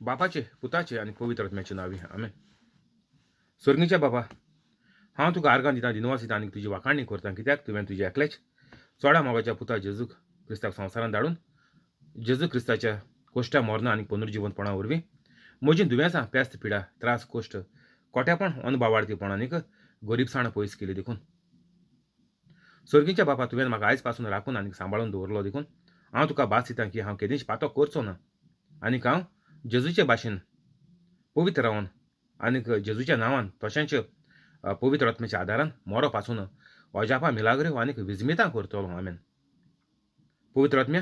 बापाचे, पुताचे आनी पवित्र आत्म्याचे नांवी, आमेन. सोर्गीच्या बापा, हांव तुका आर्गां दिता, दिनवास दिता आनी तुजी वाखाणी करता, कित्याक तुवें तुज्या एकल्याच चोडा मोगाच्या पुता जेजू क्रिस्ताक संवसारांत धाडून जेजू क्रिस्ताच्या कोश्टा मरणा आनी पुनर्जिवंतपणा वरवीं म्हजीं दुयेंसां, पेस्त, पिडा, त्रास, कोश्ट, कोट्यापण, अनबावाडतीपण आनीक गरिबसाण पयस केली देखून. सोर्गीच्या बापा, तुवें म्हाका आयज पासून राखून आनी सांबाळून दवरलो देखून हांव तुका भास दिता की हांव केदींच पातो करचो ना आनीक हांव जेजूचे भाशेन पवित्र रावन आनीक जेजूच्या नांवान तशेंच पवित्र आत्म्याच्या आदारान मरो पासून अजापां, मिलाग्री आनीक विजमितां करतलो. आमेन. पवित्र आत्म्या,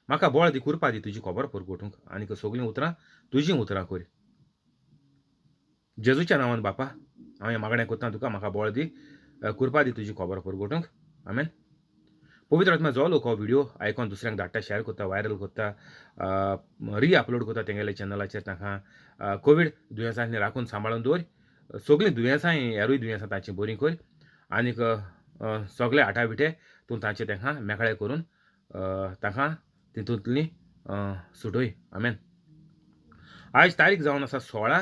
म्हाका बळ दी, कुरपा दी तुजी खबर परगटूंक आनीक सगळीं उतरां तुजीं उतरां कर. जेजूच्या नांवान बापा हांव हें मागणें करता तुका, म्हाका बळ दी, कुरपा दी तुजी खबर परगटूंक. आमेन. पवित्र आत्मा, जो लोक हो व्हिडिओ आयकोन दुसऱ्यांक धाडटा, शेअर करता, व्हायरल करता, री अपलोड करता तेंगेल्या चॅनलाचेर, तांकां कोवीड दुयेंसांनी राखून सांबाळून दवर. सगळीं दुयेंसां, हेरूय दुयेंसां तांचीं बरीं कर आनीक सगळे आटाविटे तूं तांचे तांकां मेकळे करून तांकां तितूंतली सुटय. आमेन. आयज तारीख जावन आसा 16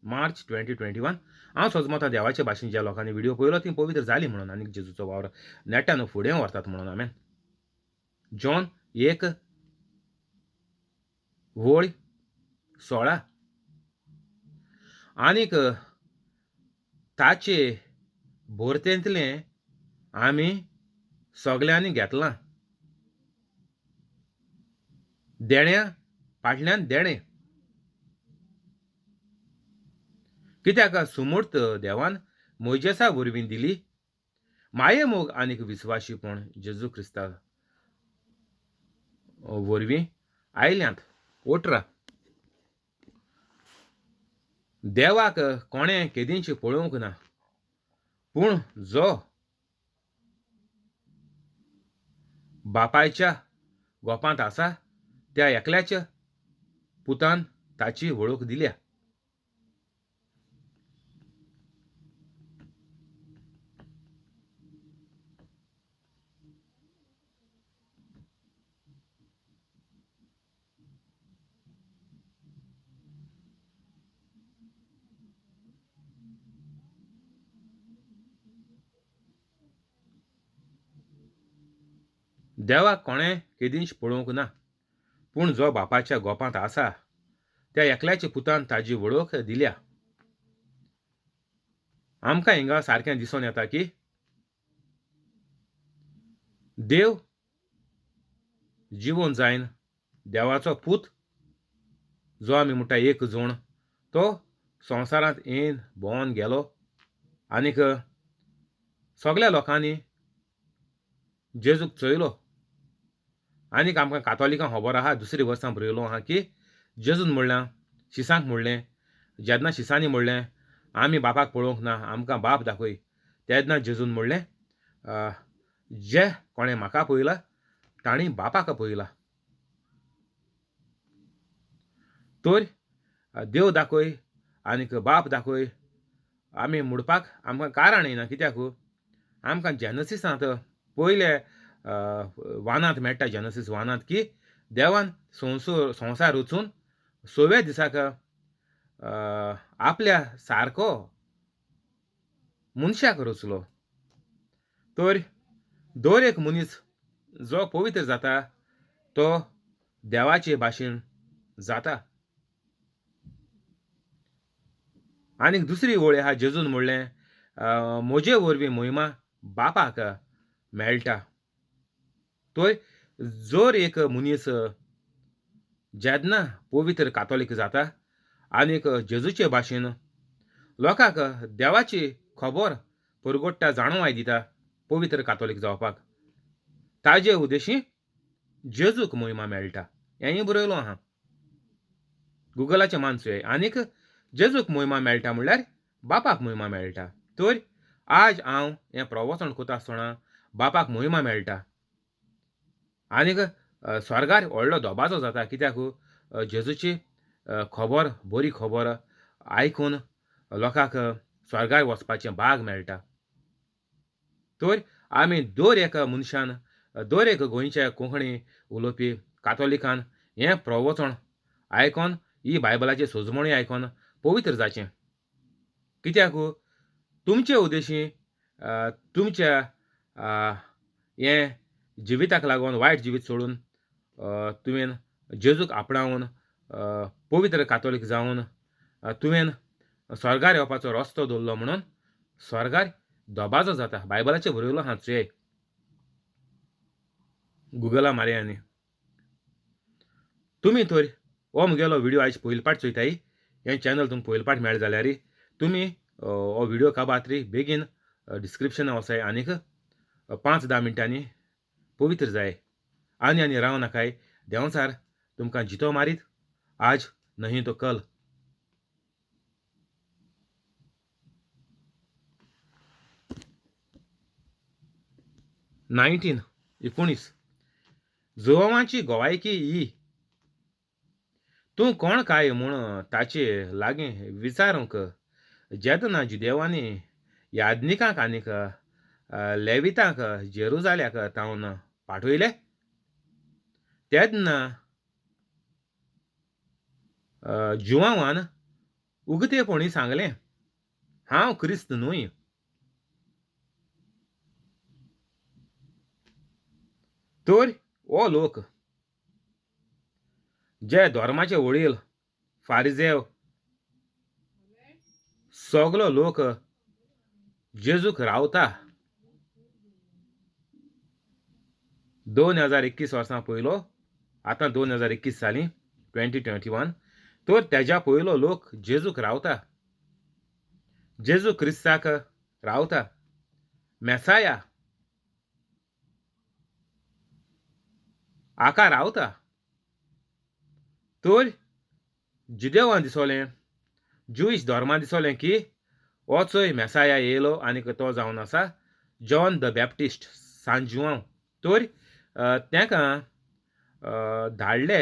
मार्च 2021. हांव सजमता देवाचे भाशेन ज्या लोकांनी व्हिडिओ पळयलो ती पवित्र जाली म्हणून आनीक जेजूचो वावर नेटान फुडें व्हरतात म्हणून. आमेन. जॉन 1 वळ 16. आनीक ताचे भरतेंतलें आमी सगल्यांनी घेतलां, देण्या फाटल्यान देणें. कित्याक सुमूर्त देवान मोयजेसा वरवीं दिली मायेमोग आनीक विस्वाशीपण जेजू क्रिस्ता वरवीं आयल्यांत. 18. देवाक कोणें केदींच पळोवंक ना, पूण जो बापायच्या गोपांत आसा त्या एकल्याच्या पुतान ताची वळख दिल्या. देवाक कोणें केदींच पळोवंक ना, पूण जो बापाच्या गोपांत आसा त्या एकल्याच्या पुतान ताजी वळख दिल्या. आमकां हिंगा सारकें दिसून येता की देव जिवन जायन देवाचो पूत जो आमी म्हणटा एक जण, तो संवसारांत येवन भोंवन गेलो आनीक सगल्या लोकांनी जेजूक चोयलो. आनीक आमकां कातोलिकांक खबर आहा, दुसरी वर्सां बरयलो आहा की जेजून म्हणलें शिसांक म्हणलें, जेन्ना शिसांनी म्हणलें आमी बापाक पळोवंक ना, आमकां बाप दाखय, तेन्ना जेजून म्हणलें जे कोणें म्हाका पळयला तांणी बापाक पळयला. तर देव दाखय आनीक बाप दाखय आमी म्हणपाक आमकां कारण येना. कित्याक आमकां जेनसिसांत पयले वानांत मेळटा, जेनसीस वानांत की देवान संवसार रचून 6व्या दिसाक आपल्या सारको मनशाक रचलो. तर दर एक मनीस जो पवित्र जाता तो देवाचे भाशेन जाता. आनीक दुसरी वळ आहा, जेजून म्हणलें म्हजे वरवीं मोहिमा बापाक मेळटा. तर जर एक मनीस जेन्ना पवित्र कातोलीक जाता आनीक जेजूचे भाशेन लोकांक देवाची खबर परगट्टा, जाणवाय दिता पवित्र कातोलीक जावपाक, ताजे उद्देशी जेजूक मोहिमा मेळटा. हेंय बरयलो आहा गुगलाचें मानसूय. आनीक जेजूक मोहिमा मेळटा म्हणल्यार बापाक मोहिमा मेळटा. तर आज हांव हें प्रवचन करता आसतना बापाक मोहिमा मेळटा आनीक स्वर्गार व्हडलो दबाजो जाता. कित्याक जेजूची खबर, बरी खबर आयकून लोकांक स्वर्गार वचपाचें भाग मेळटा. तर आमी दर एका मनशान, दर एक गोंयच्या कोंकणी उलोवपी कातोलिकान हें प्रवचन आयकोन ही बायबलाची सोजमणी आयकोन पवित्र जाचें. कित्याक तुमचे उद्देशी तुमच्या हें जिविताक लागून वायट जिवीत सोडून तुवें जेजूक आपणावन पवित्र कातोलीक जावन तुवें स्वर्गार येवपाचो रस्तो दवरलो म्हणून स्वर्गार दबाजो जाता. बायबलाचेर बरयलो आहा चोय, गुगला मारया. आनी तुमी तर हो म्हगेलो व्हिडियो आयज पयले पाट चोयताय, हें चॅनल तुमकां पयले पाट मेळ्ळें जाल्यार तुमी हो व्हिडियो काबात बेगीन डिस्क्रिप्शनाक वचाय आनीक 5-10 मिनटांनी पवित्र जाय. आनी आनी राव नाकाय, देंवचार तुमकां जितो मारीत, आज नहीं तो कल. 19 जुवांवाची गोवायकी ही, तूं कोण काय म्हूण ताचे लागीं विचारूंक जेदना जुदेवांनी याज्ञिकांक आनीक लेवितांक जेरुजाल्याक तावन पाठयले तेन्ना जुवांवान उगतेपणी सांगलें, हांव क्रिस्त न्हय. तर हो लोक जे धर्माचे वडील फारिजेव सगलो लोक जेजूक रावता. 2021 वर्सां पयलो, आतां 2021 साली 2021, तर तेज्या पयलो लोक जेजूक रावता, जेजू क्रिस्ताक रावता, मेसाया आका रावता. तर जुदेवां दिसोलें, ज्युईश धर्मा दिसोलें की हो चोय मेसाया येयलो आनीक तो जावन आसा John the Baptist San Joao. तर ताका धाडले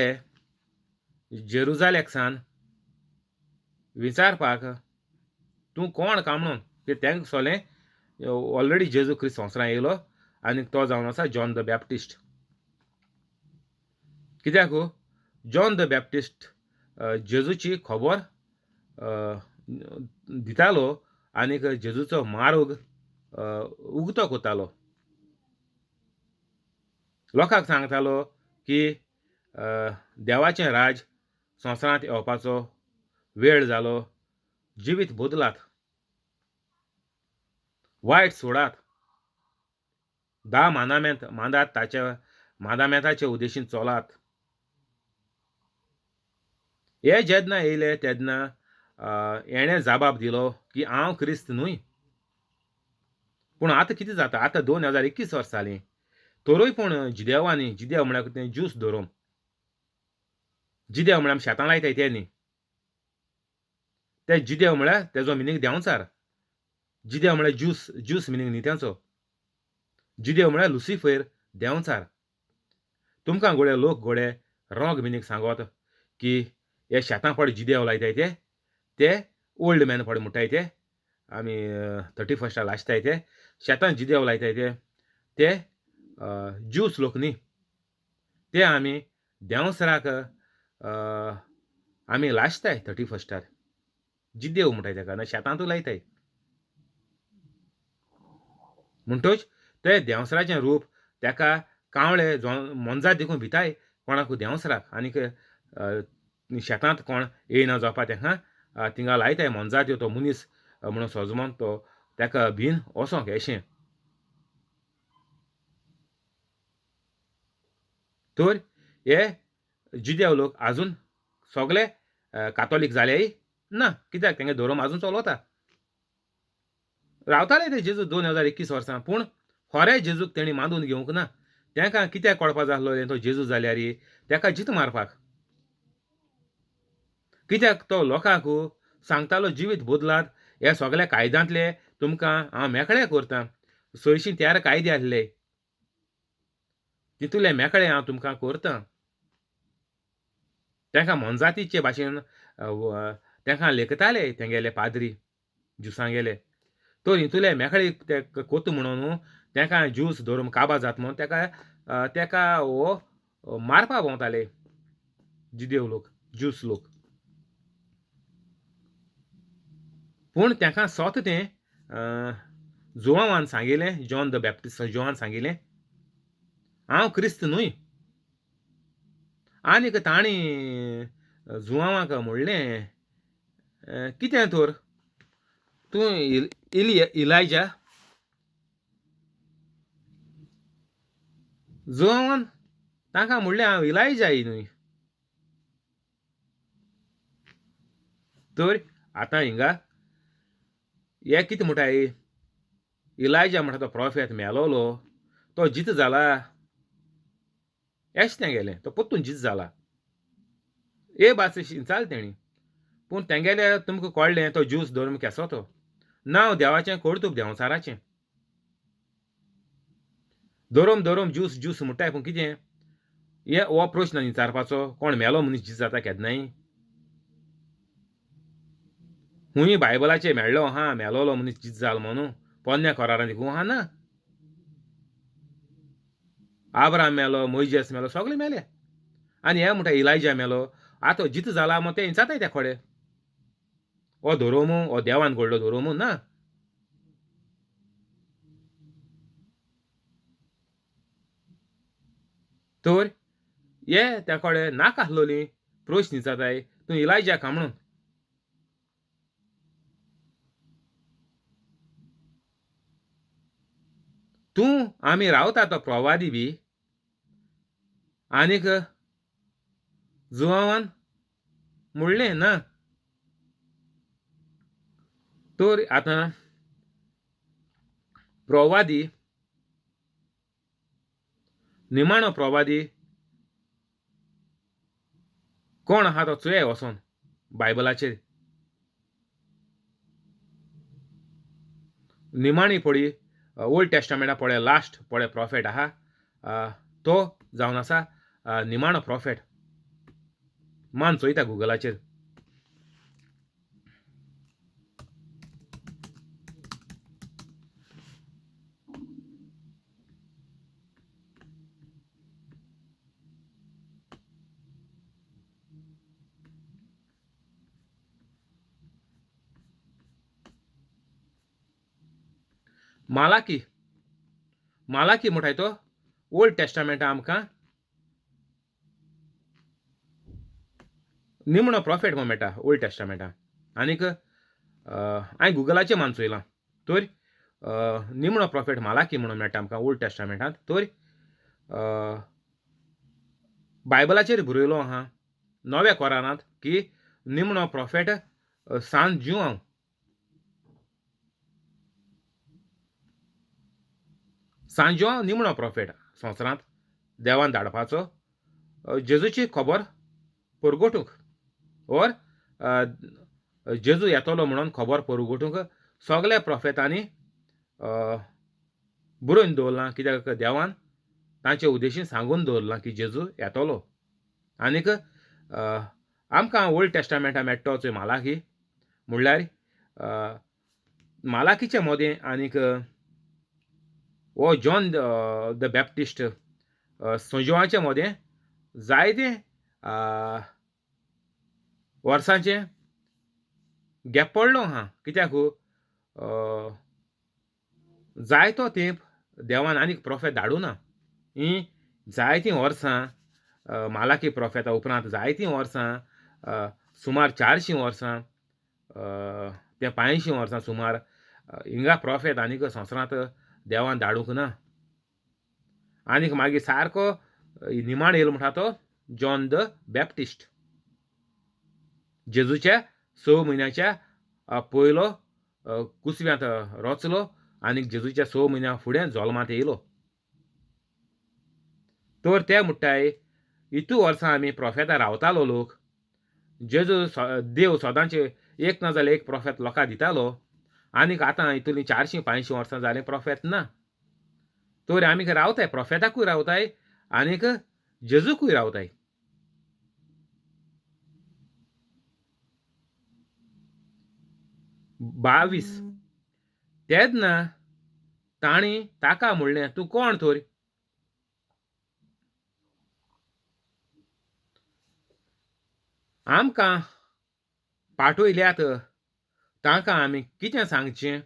जेरुजाल्याक सान विचारपाक तूं कोण काय म्हणून. तांकां दिसोलें ऑलरेडी जेजू क्रिस्त संवसारांत येयलो आनी तो जावन आसा जॉन the Baptist. कित्याक जॉन the Baptist जेजूची खबर दितालो आनीक जेजूचो मार्ग उगतो करतालो, लोकांक सांगतालो की देवाचें राज संवसारांत येवपाचो वेळ जालो, जिवीत बदलात, वायट सोडात, 10 मानामेंत मांदात, ताच्या मादामेंताचे उद्देशीन चलात. हे जेन्ना येयले तेन्ना हेणें जाबाब दिलो की हांव क्रिस्त न्हय. पूण आतां कितें जाता, आतां 2021 वर्सां जालीं तरूय पूण जिदेवांनी, जिदेव म्हळ्यार तें ज्यूस धरून, जिदेव म्हळ्यार आमी शेतां लायताय ते न्ही, ते जिदेव म्हळ्यार तेजो मिनींग देंवचार, जिदेव म्हळ्यार ज्यूस, ज्यूस मिनींग न्ही तेंचो, जिदेव म्हळ्यार लुसिफर देंवचार. तुमकां गोडे लोक गोडे रोंग मिनींग सांगत की हे शेतां फट जिदेव लायताय ते, ते ओल्ड मॅन फट म्हणटाय ते, आमी 31 लासताय ते, शेतां जिदेव लायताय ते, ते ज्यूस लोक न्ही, ते आमी देंवसराक आमी लासताय 31 जिदेव म्हणटाय ताका, ना शेतांतूय लायताय. म्हणटच ते देंवसराचें रूप ताका कावळे मोनजात देखून भिताय कोणाकूय देंवसराक, आनीक शेतांत कोण येयना जावपा तांकां थिंगा लायताय मोनजात तो मनीस म्हणून सोजमोन तो ताका भीन वचोंक अशें. तर हे जुदेव लोक आजून सगळे कातोलीक जाले ना, कित्याक तेंगे धर्म आजून चलता. रावताले ते जेजू 2021 वर्सां, पूण खरें जेजूक तेणी मानून घेवंक ना. तांकां कित्याक कळपा जाय आसलो तो जेजू जाल्यार ताका जीत मारपाक, कित्याक तो लोकांक सांगतालो जिवीत बदलात, हे सगळे कायद्यांतले तुमकां हांव मेकळे करता, 613 कायदे आसले तितूले मेकळे हांव तुमकां करता. तांकां मोनजातीचे भाशेन तांकां लेखताले तेंगेले पाद्री ज्युसांगेले, तो हितूले मेकळे ते कोत म्हणून तांकां ज्यूस धरून काबा जात म्हणून ताका ताका हो मारपा भोंवताले जुदेव लोक. ज्यूस लोक. पूण तांकां सोत तें जुवांवान सांगिलें, जॉन the Baptist जुवान सांगिलें, हांव क्रिस्त न्हय. आनीक तांणी जुवांवाक म्हणलें, कितें तर तूं इलायजा? जुवांवान तांकां म्हणलें, हांव इलायजाय न्हय. तर आतां हिंगा हे कितें म्हणटाय, इलायजा म्हणटा तो प्रोफेत मेलोलो, तो जीत जाला एश तें गेलें, तो परतून जीत जाला ए भास चाल तेणी. पूण तेंगेले तुमकां कळ्ळें तो ज्यूस धर्म केसो तो नांव देवाचें कर्तूब देंवचाराचें. धोरोम धोरोम ज्यूस ज्यूस म्हणटाय, पूण कितें हे हो प्रश्न विचारपाचो, कोण मेलो मनीस जीत जाता केन्नाय? हुंय बायबलाचेर मेळ्ळो आहा मेलोलो मनीस जीत जालो म्हणून पोन्न्या कोरारान देखून आहा ना. आब्राम मेलो, मोयजेस मेलो, सगळे मेले. आनी हे म्हणटा इलायजा मेलो, आतां जीत जाला मग ते विचारताय त्या खोडे, हो धोरोमू हो देवान घडलो धोरोमू ना. तर हे त्या कडेन नाका आसलोली प्रश्न विचारताय, तूं इलायजा का म्हणून. तूं आमी रावता तो प्रवादी बी. आनीक जुवांवान म्हणलें ना. तर आतां प्रवादी निमाणो प्रवादी कोण आहा तो चोयाय वचोन बायबलाचेर. निमाणी पळय ओल्ड टेस्टामेंटा पळय लास्ट पळय प्रोफेट आहा तो जावन आसा निमाणो प्रोफेट. मान चोयता गुगलाचेर. मालाकी, मालाकी म्हणटाय तो ओल्ड टेस्टामेंटा आमकां निमणो प्रोफेट म्हण मेळटा ओल्ड टेस्टामेंटा. आनीक हांवें गुगलाचेर मान चोयलां तर निमणो प्रोफेट मालाकी म्हणून मेळटा आमकां ओल्ड टेस्टामेंटांत. तर बायबलाचेर बरयलो आहा नव्या कोरानांत की निमणो प्रोफेट सान जुआंव. सान जुआंव निमणो प्रोफेट संवसारांत देवान धाडपाचो जेजूची खबर परगटूंक ओर जेजू येतलो म्हणून खबर परगटूंक सगल्या प्रोफेतांनी बरोवन दवरलां. कित्याक देवान तांचे उद्देशीन सांगून दवरलां की जेजू येतलो. आनीक आमकां ओल्ड टेस्टामेंटा मेळटा चोय मालाकी, म्हणल्यार मालाकीचे मोदें आनीक हो जॉन the Baptist संजुवाचे मोदें जायते वर्सांचें गॅप पडलो आहा. कित्याक जायतो तेंप देवान आनीक प्रोफेत धाडूं ना. हीं जायतीं वर्सां मालाकी प्रोफेता उपरांत जायतीं वर्सां सुमार 400 वर्सां ते 500 वर्सां सुमार हिंगा प्रोफेत आनीक संवसारांत देवान धाडूंक ना. आनीक मागीर सारको निमाण येयलो म्हणटा तो जॉन the Baptist, जेजूच्या 6 म्हयन्याच्या पयलो कुसव्यांत रचलो आनीक जेजूच्या 6 म्हयन्या फुडें जल्मांत येयलो. तर ते म्हणटाय इतू वर्सां आमी प्रोफेता रावतालो लोक, जेजू देव सदांचे एक ना जाल्यार एक प्रोफेत लोकांक दितालो, आनीक आतां इतूली 400-500 वर्सां जालीं प्रोफेत ना. तर आमी रावताय प्रोफेताकूय रावताय आनीक जेजूकूय रावताय. बावीस तेन्ना तांणी ताका म्हणलें, तूं कोण तर? आमकां पाठयल्यात तांकां आमी कितें सांगचें?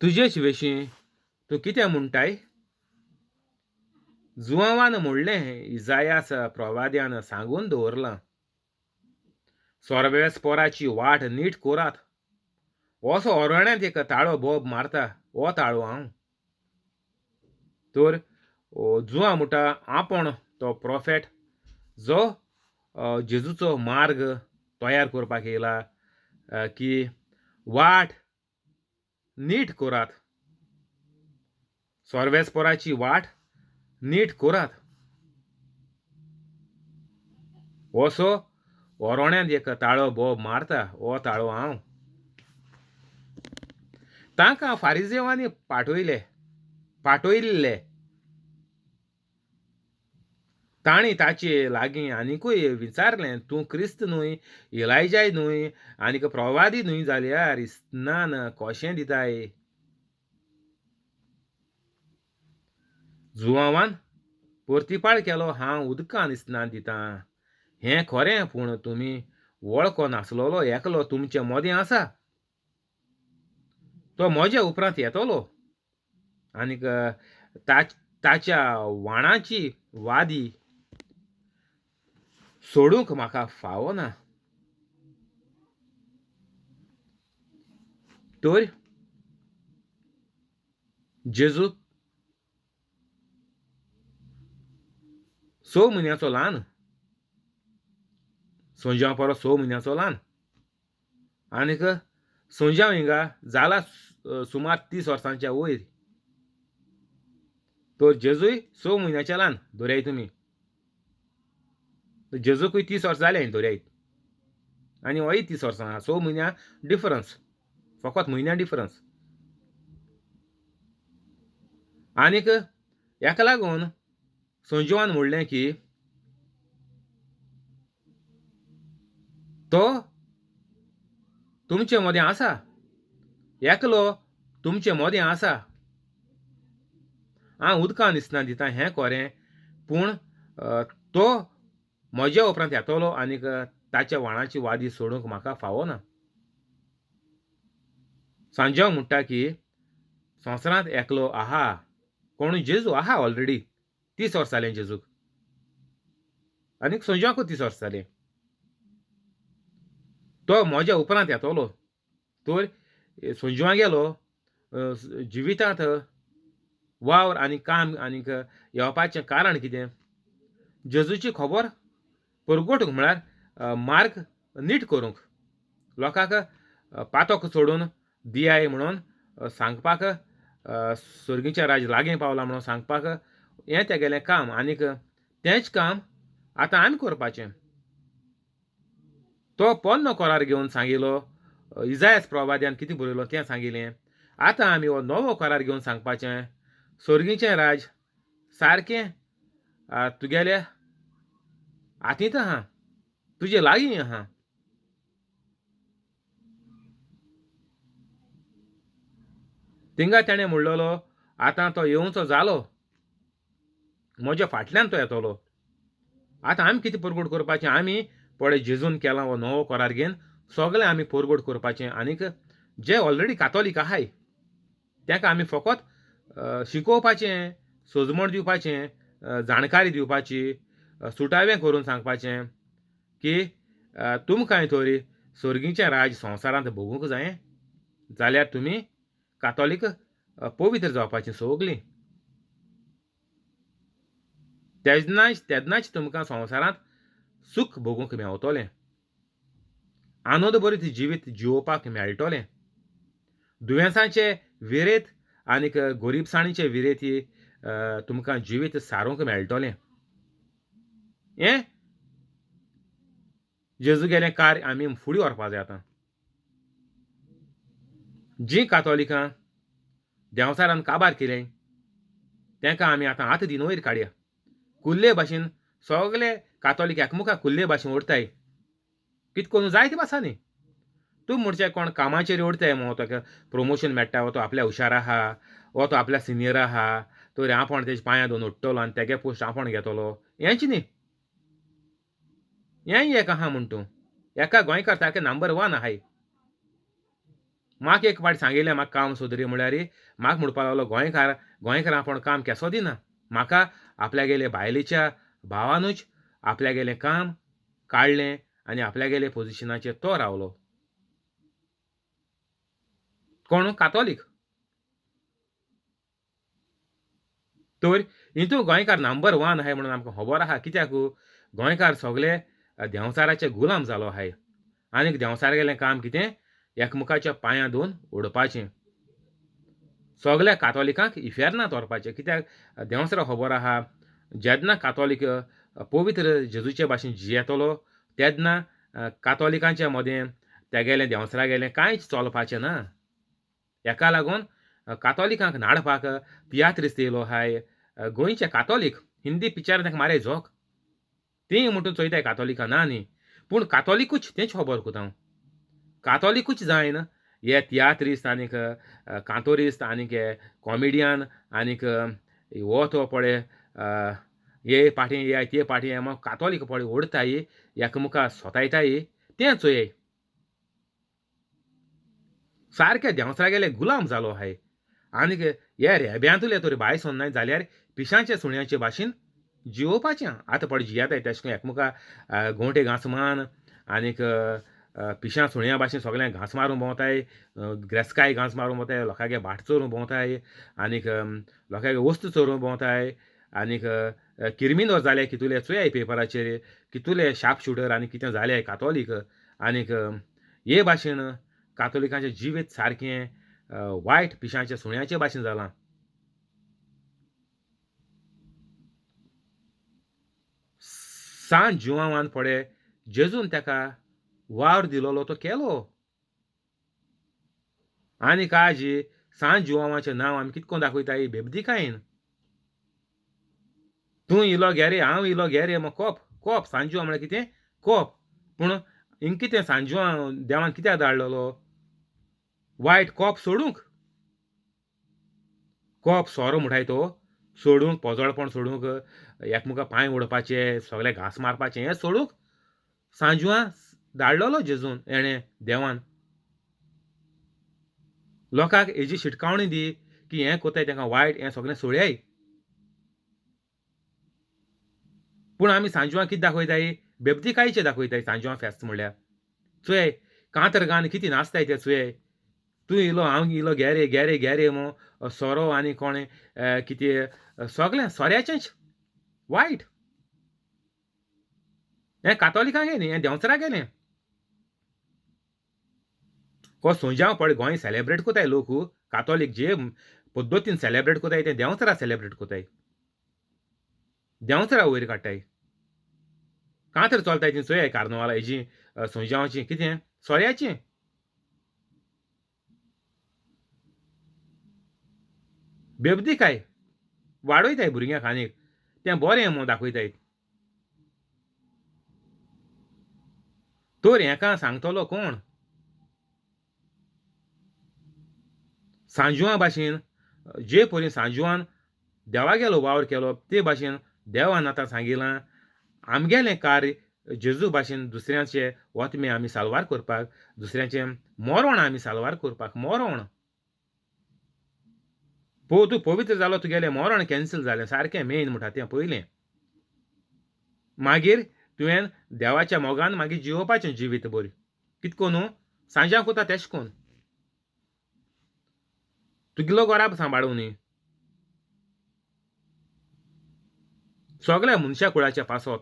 तुजेच विशीं तूं कितें म्हणटाय? जुआंवान म्हणलें, इजायास प्रवाद्यान सांगून दवरलां, सोर्वेसपोराची वाट नीट कोरात, असो अरण्यांत एक ताळो बोब मारता, हो ताळो हांव. तर जुआंव म्हणटा आपूण तो प्रोफेट जो जेजूचो मार्ग तयार करपाक येयला की वाट नीट करात, सोर्वेसपोराची वाट नीट करात, असो ओरोण्यांत एक ताळो बोब मारता, हो ताळो हांव. तांकां फारिजेवांनी पाठयल्ले. तांणी ताचे लागीं आनिकूय विचारलें, तूं क्रिस्त न्हय, इलायजाय न्हय आनीक प्रवादी न्हय जाल्यार इस्नान कशें दिताय? जुआंवान परतिपाळ केलो, हांव उदकान इस्नान दितां हें खरें, पूण तुमी वळखो नासलेलो एकलो तुमचे मदें आसा, तो म्हज्या उपरांत येतलो आनीक ताच्या वाणाची वादी सोडूंक म्हाका फावना. तर जेजू 6 म्हयन्याचो ल्हान, सोंज्या परस 6 म्हयन्याचो ल्हान, आनीक सोंज्या हिंगा जाला सुमार 30 वर्सांच्या वयर. तर जेजूय 6 म्हयन्याच्या ल्हान धरयाय तुमी, जेजूकूय 30 वर्सां जालें धरयाय, आनी होय 30 वर्सां आहा, 6 म्हयन्या डिफरन्स, फकत म्हयन्या डिफरन्स. आनीक हेका लागून संजीवान म्हणलें की तो तुमचे मदें आसा, एकलो तुमचे मदें आसा, हांव उदकान दिसना दिता हें खरें, पूण तो म्हज्या उपरांत येतलो आनीक ताच्या वाणाची वादी सोडूंक म्हाका फावना. सांज्यांव म्हणटा की संवसारांत एकलो आहा, कोण जेजू आहा ऑलरेडी, 30 वर्सां जालें जेजूक, आनीक संज्यांकूय 30 वर्सां जालें, तो म्हज्या उपरांत येतलो. तर संजीवां गेलो जिवितांत वावर आनी काम आनीक येवपाचें कारण कितें? जेजूची खबर परगटूंक, म्हळ्यार मार्ग नीट करूंक, लोकांक पातक सोडून दियाय म्हणून सांगपाक, सर्गीचें राज लागीं पावलां म्हणून सांगपाक, हें तेगेलें काम. आनीक तेंच काम आतां आमी करपाचें. तो पोन्नो करार घेवन सांगिलो, इजायस प्रवाद्यान कितें बरयलो तें सांगिलें, आतां आमी हो नवो करार घेवन सांगपाचें, सर्गीचें राज सारकें तुगेल्या हातींत आहा, तुजे लागीं आहा. थिंगा तेणें म्हणलेलो, आतां तो येवचो जालो, म्हज्या फाटल्यान तो येतलो. आतां आमी कितें परगट करपाचें? आमी पळय जेजून केलां हो नवो करार घेवन सगळें आमी परगट करपाचें. आनीक जे ऑलरेडी कातोलीक आहाय तांकां आमी फकत शिकोवपाचें, सोजमण दिवपाचें, जाणकारी दिवपाची, सुटावें करून सांगपाचें की तुमकां थोरी सर्गीचें राज संवसारांत भोगूंक जाय जाल्यार तुमी कातोलीक पवित्र जावपाचीं सगलीं, तेन्नाच तुमकां संवसारांत सूख भोगूंक मेवतलें, आनंद बरीत जिवीत जिवोवपाक मेळटलें, दुयेंसांचे विरेत आनीक गरिबसाणीचे विरेती तुमकां जिवीत सारूंक मेळटलें. हें जेजू गेलें कार्य आमी फुडें व्हरपा जाय. आतां जीं कातोलिकां देंवचारान काबार केलें तांकां आमी आतां हात दिवन वयर काडया. कुल्ले भाशेन सगले कातोलीक एकमुखाक कुल्ले भाशेन ओडताय, कित करून जायते भासांनी. तूं म्हणचे कोण कामाचेर ओडताय मो, ताका प्रमोशन मेळटा, हो तो आपल्या हुशार आहा, हो तो आपल्या सिनियर आहा, तर आपूण तेजे पांयां दोन उडटलो आनी तेगे पोस्ट आपूण घेतलो, हेंच न्ही. हेंय एक आहा म्हूण तूं एका गोंयकार सारकें नंबर वन आहाय. म्हाका एक फावट सांगिल्लें म्हाका काम सोदरी म्हळ्यार म्हाका म्हणपाक लागलो गोंयकार गोंयकारां आपूण काम केसो दिना, म्हाका आपल्यागेले बायलेच्या भावानूच आपल्यागेलें काम काडलें आनी आपल्यागेले पोजिशनाचेर तो रावलो. कोण? कातोलीक. तर हितू गोंयकार नंबर वन आहाय म्हणून आमकां खबर आहा. कित्याक गोंयकार सगले देंवचाराचे गुलाम जालो आहाय आनीक देंवचारागेलें काम कितें? एकमुखाच्या पांयां धुवन उडोवपाचें, सगल्या कातोलिकांक इफेर्नांत व्हरपाचें. कित्याक देंवचारा खबर आहा जेन्ना कातोलीक पवित्र जेजूचे भाशेन जियेतलो तेन्ना कातोलिकांच्या मदें तेगेलें देंवचारागेलें कांयच चलपाचें ना. हेका लागून कातोलिकांक नाडपाक तियात्रिस्त येयलो आहाय. गोंयचे कातोलीक हिंदी पिक्चर तांकां मारे झोक तीं म्हणटून चोयताय कातोलिकां ना न्ही, पूण कातोलिकूच तेंच खबर कोता हांव, कातोलिकूच जायन हे तियात्रिस्त आनीक कांतोरिस्त आनीक हे कॉमिडियन आनीक हो तो पळय हे पाटी ये ते पाटी ये कातोलीक पळय ओडताय एकमुखार सोतायताय तें चोय सारके देंवचारागेले गुलाम जालो आहाय. आनीक हे रेब्यांतले तर भायर सरनाय जाल्यार पिशांचे सुण्याचे भाशेन जियोवपाचें. आतां पळय जियेताय तेशें करून एकमुखार गोंटे घांस मान आनीक पिशां सुण्या भाशेन सगळ्यांक घांस मारून भोंवताय, ग्रेस्काय घांस मारून भोंवताय, लोकांगे भाट चोरून भोंवताय आनीक लोकांगे वस्तू चोरून भोंवताय आनीक किर्मिनोर जाले कितुले चोयाय पेपराचेर कितुले शार्प शुटर आनी कितें जाले कातोलीक. आनीक हे भाशेन कातोलिकांचें जिवीत सारकें वायट पिशांच्या सुण्याचे भाशेन जालां. सान जुवांवान पळय जेजून ताका वावर दिलोलो तो केलो. आनीक आज सान जुवांवाचें नांव आमी कितको दाखयताय बेबदीकायेन. तूं इलो घे रे हांव इलो घे रे, मग कोप कोप सांजुआ म्हळ्यार कितें कोप. पूण हिंग कितें सांजुआ देवान कित्याक धाडलेलो? वायट कोप सोडूंक. कोप सोरो म्हणटाय तो सोडूंक, पोजोळपण सोडूंक, एकमुखार पांय ओडपाचे, सगळे घांस मारपाचे हें सोडूंक सांजुआ धाडलेलो जेजून हेणें देवान. लोकांक हेजी शिटकावणी दी की हें कोताय तांकां वायट हें सगळें सोडयाय. पूण आमी सांजुआ कितें दाखयताय? बेबदीकायचें दाखयताय सांजुआ फेस्त म्हणल्यार. चोय कांतर गान कितें नाचताय ते चोय, तूं इलो हांव इलो घे रे घे रे घे रे मो सोरो आनी कोणें कितें सगळें सोऱ्याचेंच वायट. हें कातोलिकांक न्ही, हें देंवचाराक गेलें. हो सोंजांव पळय गोंय सेलेब्रेट कोताय लोक, कातोलीक जे पद्दतीन सेलेब्रेट कोताय ते देंवचारा सेलेब्रेट कोताय, देंवचारा वयर काडटाय. कांतर चलताय ती चोयाय कार्नवाला हेजी सोंजांवाची कितें सोऱ्याचें. बेबदीकाय वाडयताय भुरग्यांक आनीक तें बरें म्हूण दाखयताय. तर हेका सांगतलो कोण? सांजुआ भाशेन जे परी सांजुआन देवागेलो वावर केलो ते भाशेन देवान आतां सांगिलां आमगेलें कार्य जेजू भाशेन दुसऱ्यांचे वतमे आमी साल्वार करपाक, दुसऱ्यांचें मरण आमी साल्वार करपाक. मरण पो तूं पवित्र जालो तुगेलें मरण कॅन्सल जालें सारकें मेन म्हणटा तें पयलें. मागीर तुवें देवाच्या मोगान मागीर जियोवपाचें जिवीत बरें कितको न्हू सांज्यांक वता तेश कोन तुगेलो गोराब सांबाळूं न्ही सगळ्या मनशा कुळाच्या पासत.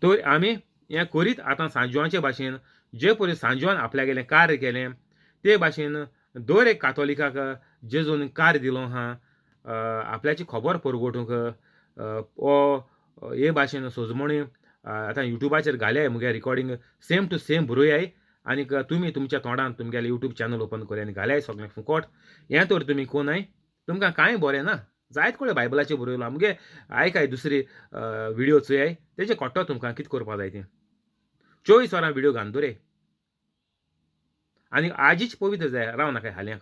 तर आमी हें करीत आतां सांजुआचे भाशेन जे परी सांजुआन आपल्यागेलें कार्य केलें ते भाशेन दर एक कातोलिकाक जेजून कार्य दिलो आहा आपल्याची खबर परगटूंक. हो हे भाशेन सोजमणी आतां युट्यूबाचेर घाले मुगे रिकॉर्डिंग सेम टू सेम बरोयाय आनीक तुमी तुमच्या तोंडान तुमगेलें युट्यूब चॅनल ओपन करूया आनी घाल्याय सगळें फुकट. हें तर तुमी कोनाय तुमकां कांय बरें ना जायत कळ्ळें बायबलाचेर बरयलां मुगे आयकाय दुसरी विडियो चोयाय तेजे कळटलो तुमकां कितें करपा जाय तें. 24 वरां विडियो घालून दवराय आनी आजीच पवित्र जाय राव नाका हाल्यांक.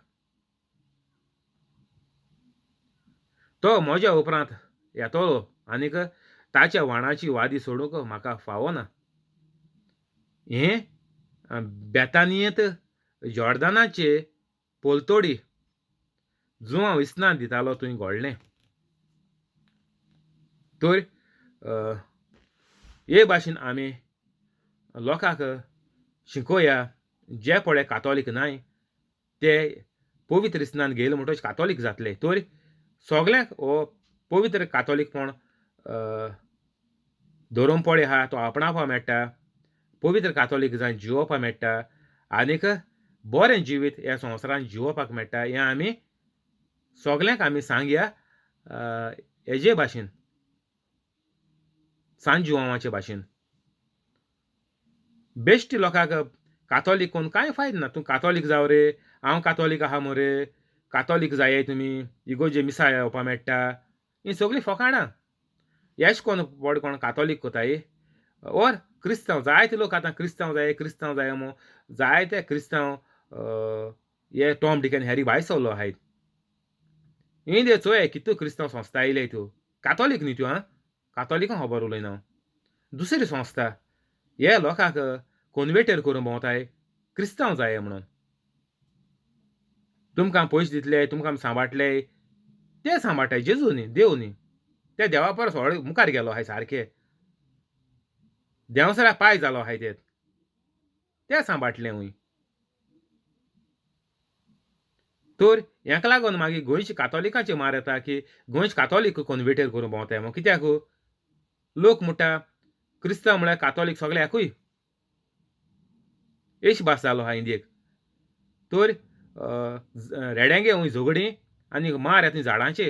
तो म्हज्या उपरांत येतलो आनीक ताच्या वाणाची वादी सोडूंक म्हाका फावना. हें बेतानियेंत जॉर्दानाचे पोलतोडी जुवांव इस्नान दितालो थंय घोडलें. तर हे भाशेन आमी लोकांक शिकोवया, जे पळय कातोलीक नाय ते पवित्र इस्नान घेयले म्हणटकच कातोलीक जातले. तर सगल्यांक हो पवित्र कातोलीकपण धरून पळय आहा तो आपणावपाक मेळटा, पवित्र कातोलीक जावन जियोवपाक मेळटा आनीक बरें जिवीत ह्या संवसारांत जियोवपाक मेळटा. हें आमी सगल्यांक आमी सांगया हेजे भाशेन, सान जुवांवाचे भाशेन. बेश्टी लोकांक कातोलीक कोन्न कांय फायदो ना. तूं कातोलीक जाव रे, हांव कातोलीक आहा मरे, कातोलीक जाये तुमी, इगोर्जे मिसा येवपा मेळटा, हीं सगळीं फकाणां. एश कोन्न व्हड कोण कातोलीक कोताय ओर क्रिस्तांव जायते लोक आतां क्रिस्तांव जाय क्रिस्तांव जाय मो जायते क्रिस्तांव हे टॉम डिक आनी हॅरी भायर सरलो आहाय. इंदे चोय कितू क्रिस्तांव संस्था आयल्याय त्यो, कातोलीक न्ही त्यो, आं कातोलिकां खबर उलयना हांव, दुसरी संस्था हे लोकांक कोनवेटर करूंक भोंवताय क्रिस्तांव जाय म्हणून. तुमकां पयशे दितले, तुमकां सांबाळटले, ते सांबाळटाय जेजू न्ही, देव न्ही. ते देवा परस व्हड मुखार गेलो आहाय, सारके देंवसरा पाय जालो आहाय, ते सांबाळटले हूंय. तर हेका लागून मागीर गोंयच्या कातोलिकांचे मार येता की गोंयचे कातोलीक कोनवेटर करूंक भोंवताय म्हूण. कित्याक लोक म्हणटा क्रिस्तांव म्हळ्यार कातोलीक सगळे एकूय, एश भास जालो आहा इंडियेक. तर रेड्यांगे हूंय झगडीं आनी मार येता झाडांचे.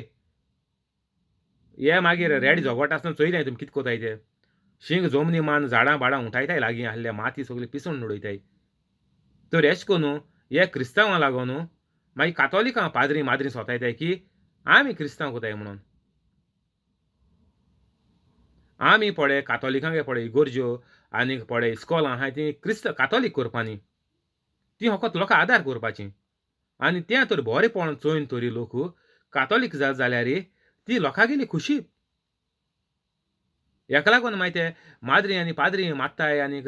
हे मागीर रेडे झगडटा आसतना चोयलें तुमी कितें कोताय ते, शींग जमनी मान झाडां बाडां उठायताय, लागीं आहल्या माती सगळी पिसून उडयताय. तर एश कोन्नू हे क्रिस्तांवां लागून मागीर कातोलिकां पाद्री माद्री सोतायताय की आमी क्रिस्तांव कोताय म्हणून. आमी पळय कातोलिकांगे पळय इगोर्ज्यो आनी पळय इस्कोलां आहाय तीं क्रिस्त कातोलीक करपानी, तीं फकत लोकांक आदार करपाचीं. आनी तें तर बरेंपण चोयन तरी लोक कातोलीक जात जाल्यार ती लोकांगेली खुशी. हेका लागून मागीर ते माद्री आनी पाद्री मारताय आनीक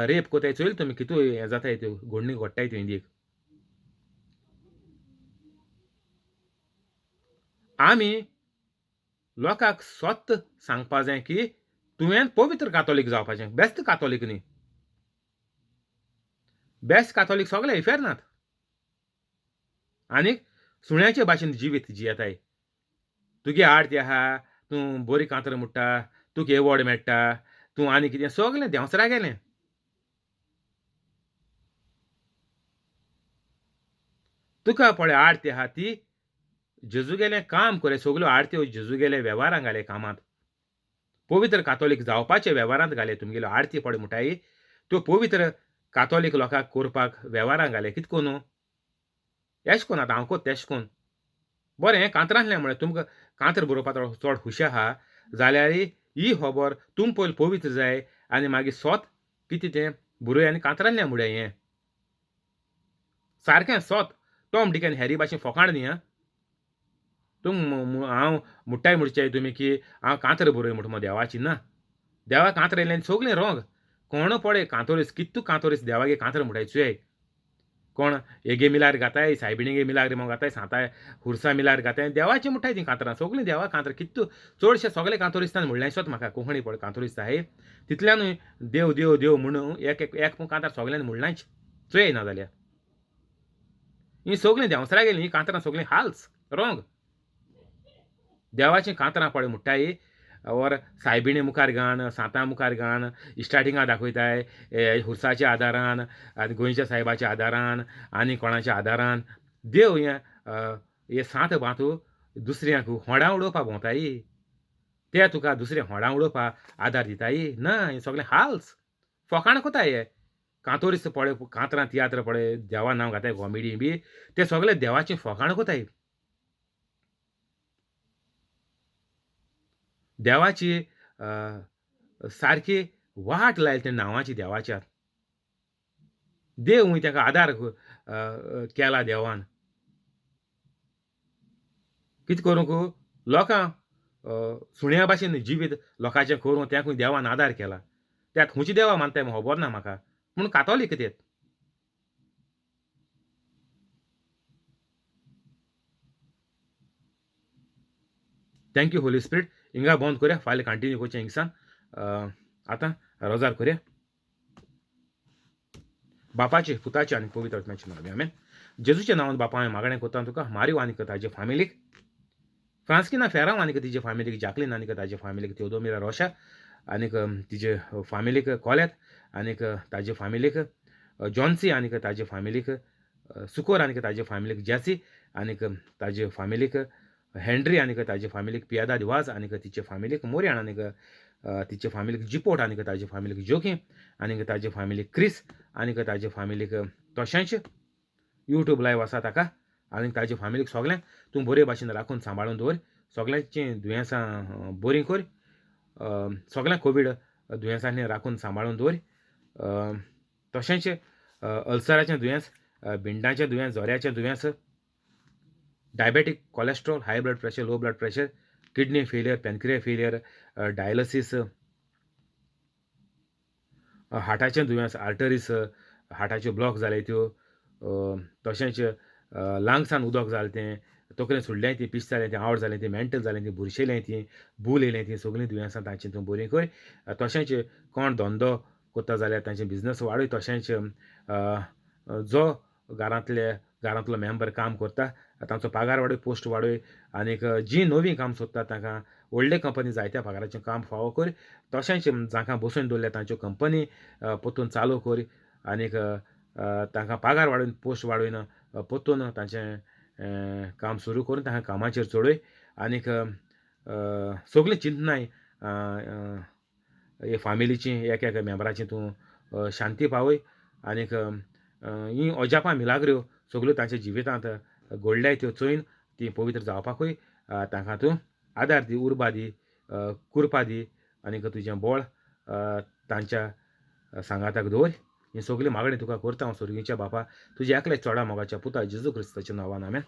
रेप कोताय. चोयल तुमी कितू हें जाताय, त्यो घडणी घडटाय त्यो इंडियेक. आमी लोकांक सत सांगपा जाय की तुवें पवित्र कातोलीक जावपाचें, बेस्ट कातोलीक न्ही. बेस्ट कातोलीक सगळे इफेर्नात आनीक सुण्याचे भाशेन जिवीत जियेताय. तुगे आरती आहा, तूं बरी कांतर म्हणटा, तुका एवॉर्ड मेळटा, तूं आनी कितें सगळें देंवसरा गेलें. तुका पळय आरती आहा ती जेजू गेलें काम करे, सगल्यो आरत्यो जेजू गेले वेव्हारांत घाले, कामांत पवित्र कातोलीक जावपाचे वेव्हारांत घाले. तुमगेल्यो आरती पळय म्हणटाय त्यो पवित्र कातोलीक लोकांक करपाक वेव्हारांत घाले. कितें कोन्नू एश कोन आतां हांव कोत तेश कोन बरें हें कांतरांतलें म्हळ्यार तुमकां कांतर बरोवपाक चड खुशी आहा जाल्यार ही खबर तुम पयलीं पवित्र जाय आनी मागीर सोत कितें तें बरोय आनी कांतरांतलें म्हळ्यार हें सारकें सोत टॉम डिक आनी हॅरी भाशेन फोकाण न्ही. आं तुम हांव मुट्टाय म्हणचे तुमी की हांव कांतर बरोय म्हणटा देवाची ना, देवा कांतर येयलें सगळें रोंग. कोण पळय कांतोरीस कितू कांतोरीस देवागे कांतर म्हणटाय चोय, कोण हेगे मिलार घाताय, सायबिणीगे मिलार म्हूण घाताय, सांताय हुरसा मिलार घाताय, देवाची म्हणटाय तीं कांतरां सगळीं देवा कांतरां कितू चडशे सगळे कांतोरिस्तान म्हणलें सोत म्हाका कोंकणी पळय कांतोरिस्त आहाय तितल्यानूय देव देव देव म्हणून एक एक एक कांतार सगळ्यांनी म्हणलांच चोय ना जाल्यार हीं सगळीं देंवसरा गेलीं हीं कांतरां सगळीं हाल्स रोंग. देवाचीं कांतरां पळय म्हणटाय और सायबिणी मुखार गान, सांतां मुखार गान, स्टार्टिंगा दाखयताय हुरसाच्या आदारान आनी गोंयच्या सायबाच्या आदारान आनी कोणाच्या आदारान देव हें हे सांत बांतू दुसऱ्यांक होडां उडोवपाक भोंवताय, ते तुका दुसरे होडां उडोवपाक आदार दिताय ना. हें सगळें हाल्स फोकाणां कोताय. हे कांतोरीस पळय कांतरां तियात्र पळय देवा नांव घाताय कॉमेडी बी ते सगळे देवाचीं फोकाणां कोताय. देवाची सारकी वाट लायली त्या नांवाची देवाच्या, देव ताका आदार केला देवान. कितें करूंक लोकां सुण्या भाशेन जिवीत लोकांचें करूं त्याकूय देवान आदार केला. त्यात खुंयची देवा मानताय खबर ना म्हाका, पूण कातोलीक ते. Thank you Holi spirit. हिंगा बंद करया, फाल्यां कंटिन्यू करचें हिंगसान. आतां रोजार करया. बापाचे पुताचे आनी पवित्र आत्म्याचे नांव आमेन. जेजूच्या नांवान बापा हांवें मागणें करता तुका, मारियो आनी ताजे फामिलीक, फ्रांस्किना फेरांव आनी तिजे फामिलीक, जाकलीन आनी ताजे फामिलीक, तेवदोमिरा रोशा आनीक तिजे फामिलीक, कोलेत आनीक ताजे फामिलीक, जॉन्सी आनीक ताजे फामिलीक, सुकोर आनीक ताजे फामिलीक, जॅसी आनीक ताजे फामिलीक, हेनरी आनीक ताजे फामिलीक, पियादा दिवाज आनीक तिचे फामिलीक, मोरयान आनीक तिचे फामिलीक, जिपोट आनीक ताजे फामिलीक, जोकी आनीक ताजे फामिलीक, क्रिस आनीक ताजे फामिलीक, तशेंच यूट्यूब लायव आसा ताका आनीक ताजे फामिलीक सगळ्यांक तूं बरे भाशेन राखून सांबाळून दवर. सगळ्यांचीं दुयेंसां बरीं कर, सगळ्यांक कोवीड दुयेंसांनी राखून सांबाळून दवर. तशेंच अल्सराचें दुयेंस, भिंडाचें दुयेंस, जोऱ्याचें दुयेंस, diabetic, cholesterol, high blood pressure, low blood pressure, kidney failure, pancreas failure, dialysis, हार्टाचें दुयेंस, आर्टरीस हार्टाच्यो ब्लॉक जाले त्यो, तशेंच लंग्सान उदक जालें तें, तकलें सोडलें ती, पिश जालें तें, आवड जालें तें, मेंटल जालें तें, बुरशेलें ती, भूल येयलें ती, सगळीं दुयेंसां तांची तूं बरीं कर. तशेंच कोण धंदो करता जाल्यार तांचे बिजनस वाडय. तशेंच जो घरांतले घरांतलो मेंबर काम करता तांचो पगार वाडय, पोस्ट वाडय. आनीक जीं नवीं काम सोदता तांकां व्हडले कंपनी जायत्या पगाराचें काम फावो कर. तशेंच जांकां बसोवन दवरल्या तांच्यो कंपनी परतून चालू कर आनीक तांकां पगार वाडोवन पोस्ट वाडोवन परतून तांचें काम सुरू करून तांकां कामाचेर चडय. आनीक सगळीं चिंतनाय हे फामिलीची एक एक मेंबराची तूं शांती पावय. आनीक हीं अजापां मिलाग्र्यो सगळ्यो तांच्या जिवितांत घडल्याय त्यो चोयन ती पवित्र जावपाकूय तांकां तूं आदार दी, उर्बा दी, कुरपा दी आनीक तुजें बळ तांच्या सांगाताक दवर. ही सगळी मागणी तुका करता हांव सर्गीच्या बापा, तुज्या एकल्या चोडा मोगाच्या पुता जेजू क्रिस्ताच्या नांवान आमेन.